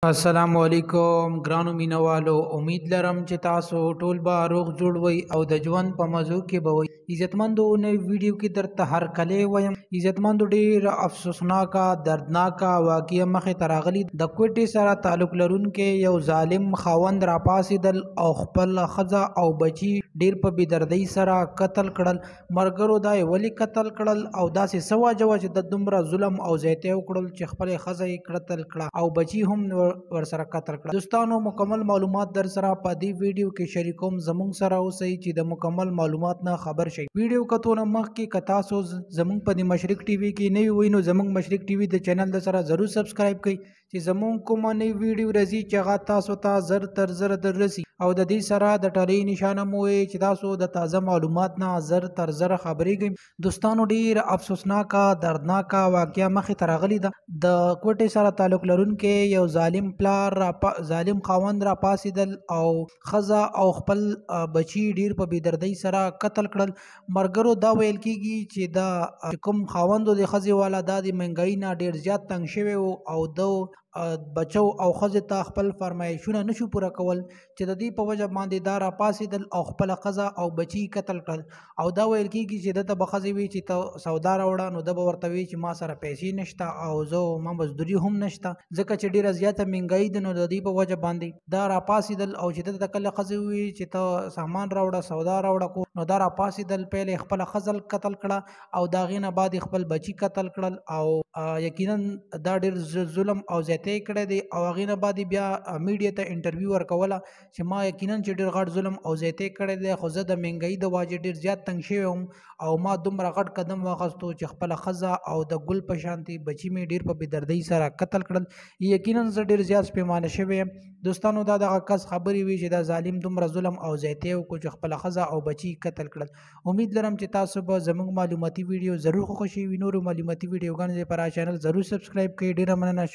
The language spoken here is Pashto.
السلام علیکم ګرانو مینوالو، امید لرم چې تاسو ټول به روغ جوړ وئ او د ژوند په مزو کې به وئ. عزتمندو، نوې ویډیو کې درته هرکلی وایم. عزتمندو، ډېر افسوسناکه دردناکه واقعه مخې ته راغلي. د کوټې سره تعلق لرونکی یو ظالم خاوند راپاڅېدل او خپل ښځه او بچي ډېر په بېدردۍ سره قتل کړل. ملګرو، دا یې ولې قتل کړل او داسې څه وجه وه چې د دومره ظلم او زیاتی وکړل چې خپلې ښځه یې قتل کړه او بچي هم ورسره قتل کړه؟ دوستانو، مکمل معلومات در سره په دې ویډیو کې شریکوم. زمونږ سره اوسئ چې د مکمل معلومات نه خبر شئ. ویډیو کتو نه مخکې که تاسو زمونږ په دې مشرق ټي وي کې نوي وئ نو زمونږ مشرق ټي وي د چینل د سره ضرور سبسکرایب کړئ چې زمونږ کومه نوې ویډیو راځي چې هغه تاسو ته زر تر زره در رسي، او د دې سره د ټلۍ نشانه مو وي چې تاسو د تازه معلومات نه زر تر زره خبرېږئ. دوستانو، ډېر افسوسناکه دردناکه واقعه مخې ته راغلې ده. د کوټې سره تعلق لرونکی یو ظالم پلار ظالم خاوند را پاڅېدل او ښځه او خپل بچي ډېر په بېدردۍ سره قتل کړل. ملګرو، دا ویل کېږي چې دا کوم خاوند د ښځې والا دا د مهنګایي نه ډېر زیات تنګ شوی و او د بچو او ښځې ته خپل فرمایشونه نشو پوره کول، چې د دې په وجه باندې دا راپاڅېدل او خپله ښځه او بچي قتل کړل. او دا ویل کېږي چې ده ته به ښځې وي چې ته سودا راوړه، نو ده به ورته وي چې ما سره پیسې نشته او زه ما مزدوري هم نشته، ځکه چې ډېره زیاته مهنګایي ده. نو د دې په وجه باندې دا راپاڅېدل او چې ده ته کله ښځې ووي چې ته سامان راوړه، سودا راوړه کو، نو دا راپاڅېدل، پهلې خپله ښځه قتل کړه او د هغې نه بعد یې خپل بچي قتل کړل. او یقینا دا ډېر ظلم او زیاتی کړی دی. او هغې نه بعد یې بیا میډیا ته انټرویو ورکوله چې ما یقینا چې ډېر غټ ظلم او زیاتی کړی دی، خو زه د مهنګایي د وجې ډېر زیات تنګ شوی وم او ما دومره غټ قدم واخیستو چې خپله ښځه او د ګل په شانتې بچي مې ډېر په بېدردۍ سره قتل کړل. یقینا زه ډېر زیات پېمانه شوی یم. دوستانو، دا دغه کس خبرې وي چې دا ظالم دومره ظلم او زیاتی وکړو چې خپله ښځه او بچي قتل کړل. امید لرم چې تاسو به زموږ معلوماتي ویډیو ضرور خوښ شي. نورو معلوماتي ویډیوګانو لپاره چینل ضرور سبسکرایب کړئ. ډېره مننه.